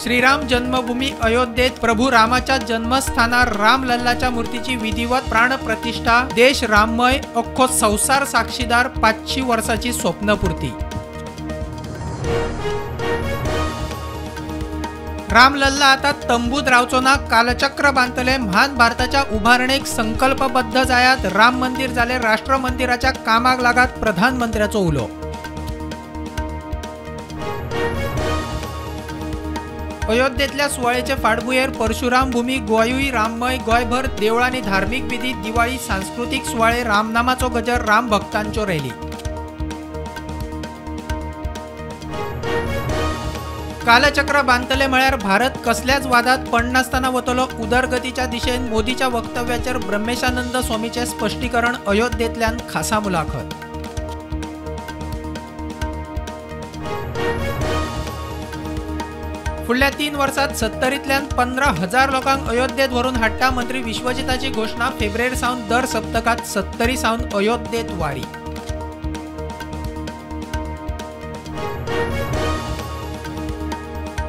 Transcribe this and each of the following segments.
श्रीराम जन्मभूमी अयोध्येत प्रभू रामाच्या जन्मस्थानार रामलल्लाच्या मूर्तीची विधिवत प्राणप्रतिष्ठा। देश राममय, अख्खो संवसार साक्षीदार, 500 वर्साची स्वप्नपूर्ती। रामलल्ला आता तंबूत रावचो ना, कालचक्र बांदतले। म्हान भारताच्या उभारणेक संकल्पबद्ध जायात, राम मंदिर जाले राष्ट्र मंदिराच्या कामाक लागात, प्रधानमंत्र्याचो उलो। अयोध्येतल्या सुवाळ्याचे फाटभुंयेर परशुराम भूमी गोंयूय राममय, गोंयभर देवळांनी धार्मीक विधी, दिवाळी सांस्कृतीक सुवाळे, रामनामाचो गजर, राम भक्तांच्यो रॅली। कालचक्र बांदतले म्हळ्यार भारत कसल्याच वादात पडनासतना वतलो उदरगतीच्या दिशेन, मोदीच्या वक्तव्याचेर ब्रह्मेशानंद स्वामीचें स्पश्टीकरण, अयोध्येंतल्यान खासा मुलाखत। फुडल्या 3 वर्सात 70तल्यान 15,000 लोकांक अयोध्येत व्हरून हाडटा, मंत्री विश्वजिताची घोशणा। फेब्रेर सावन दर सप्तकात 70 सावन अयोध्येत वारी।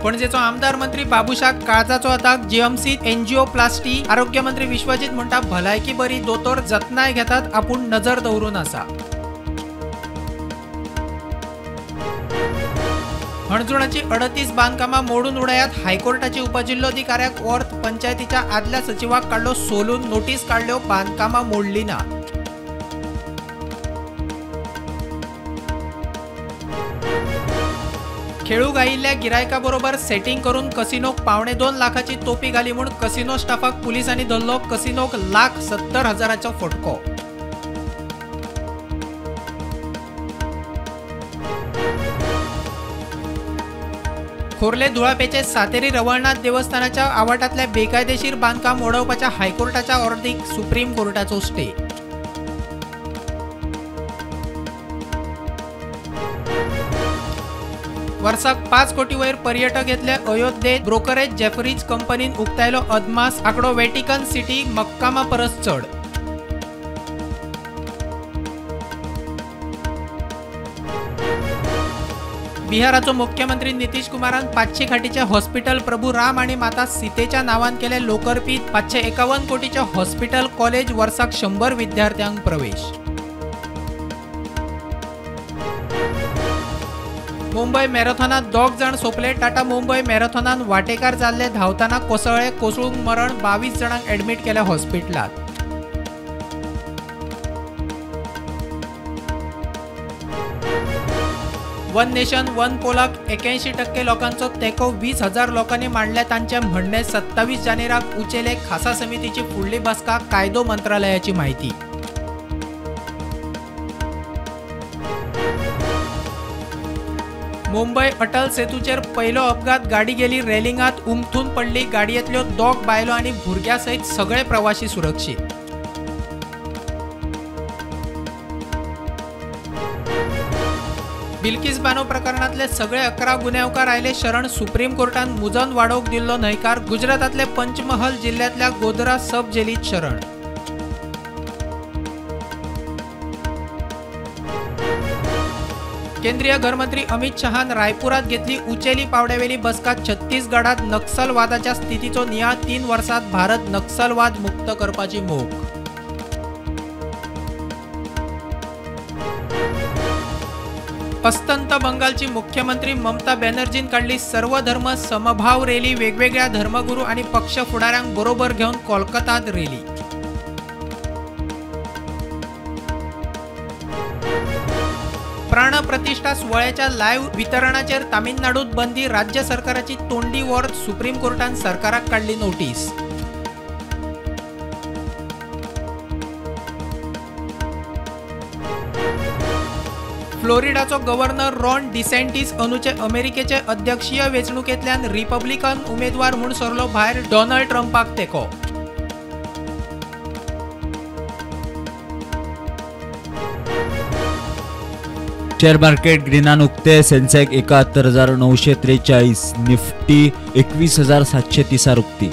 पणजेचो आमदार मंत्री बाबूशाक काळजाचो अताक, जीएमसीत एन्जिओप्लास्टी। आरोग्यमंत्री विश्वजीत म्हणटा भलायकी बरी, दोतोर जतनाय घेतात, आपूण नजर दवरून आसा। हणजुणाची 38 बांदकामां मोडून उडयात, हायकोर्टाची उपजिल्लोधिकाऱ्याक ऑर्थ, पंचायतीच्या आदल्या सचिवाक काडलो सोलून, नोटीस काडल्यो, बांदकामां मोडली ना। खेळूंक आयिल्ल्या गिरायका बरोबर सेटिंग करून कसिनोक 1.75 लाखाची तोपी घाली म्हूण कसिनो स्टाफाक पुलिसांनी धरलो। कसिनोक 1,70,000 फटको। खोर्ले धुळापेचे सातेरी रवळनाथ देवस्थानाच्या आवाठांतल्या बेकायदेशीर बांदकाम उडोवपाच्या हायकोर्टाच्या ऑर्डीक सुप्रीम कोर्टाचो स्टे। वर्साक 5 कोटी वयर पर्यटक येतले अयोध्येत, ब्रोकरेज जेफरीज कंपनीन उक्तायलो अदमास, आंकडो वेटिकन सिटी मक्कामा परस चड। बिहाराचो मुख्यमंत्री नितीश कुमारान 500 खाटीचे हॉस्पिटल प्रभू राम आणि माता सीतेच्या नावान केले लोकर्पित। 551 कोटीचे हॉस्पिटल कॉलेज, वर्साक 100 विद्यार्थ्यांक प्रवेश। मुंबय मॅरेथॉनात 2 जाण सोंपले। टाटा मुंबय मॅरेथॉनात वाटेकार जाल्ले धांवतना कोसळ्ळे, कोसळून मरण, 22 जाणांक ऍडमीट केले हॉस्पिटलात। वन नेशन वन पोलाक 81% लोकांचो तेंको, 20,000 लोकांनी मांडले तांचे म्हणणे। 27 जानेराक उचेले खासा समितीची फुडली बसका, कायदो मंत्रालयाची माहिती। मुंबय अटल सेतूचेर पयलो अपघात, गाडी गेली रेलिंगात उमथून पडली, गाडयेंतल्यो 2 बायलो आनी भुरग्या सयत सगळे प्रवासी सुरक्षीत। बिल्किस बानो प्रकरणांतले सगळे 11 गुन्यांवकार आयले शरण, सुप्रीम कोर्टान मुजन वाडोवंक दिल्लो न्हयकार। गुजरातांतले पंचमहल जिल्ल्यांतल्या गोधरा सब जेलीत शरण। केंद्रीय घरमंत्री अमित शहान रायपुरात घेतली उचेली पावड्यावेली बसका, छत्तीसगडात नक्सलवादाच्या स्थितीचो नियाळ, 3 वर्सात भारत नक्सलवाद मुक्त करपाची मोख। अस्तंत बंगालची मुख्यमंत्री ममता बॅनर्जीन काडली सर्वधर्म समभाव रॅली, वेगवेगळ्या धर्मगुरू आणि पक्ष फुडाऱ्यांक बरोबर घेवन कोलकातात रॅली। प्राणप्रतिष्ठा सुवाळ्याच्या लायव्ह वितरणाचेर तामिळनाडूत बंदी, राज्य सरकाराची तोंडी वॉर, सुप्रीम कोर्टान सरकाराक काडली नोटीस। फ्लोरिडाचो गव्हर्नर रॉन डिसेंटिस अनुचे अमेरिकेचे अध्यक्षीय वेंचणुकेंतल्यान रिपब्लिकन उमेदवार म्हूण सरलो भायर, डोनाल्ड ट्रंपाक तेंको। शेअर मार्केट ग्रीनान उक्ते, सेन्सेक्स 71,943, निफ्टी 21,730 उक्ती।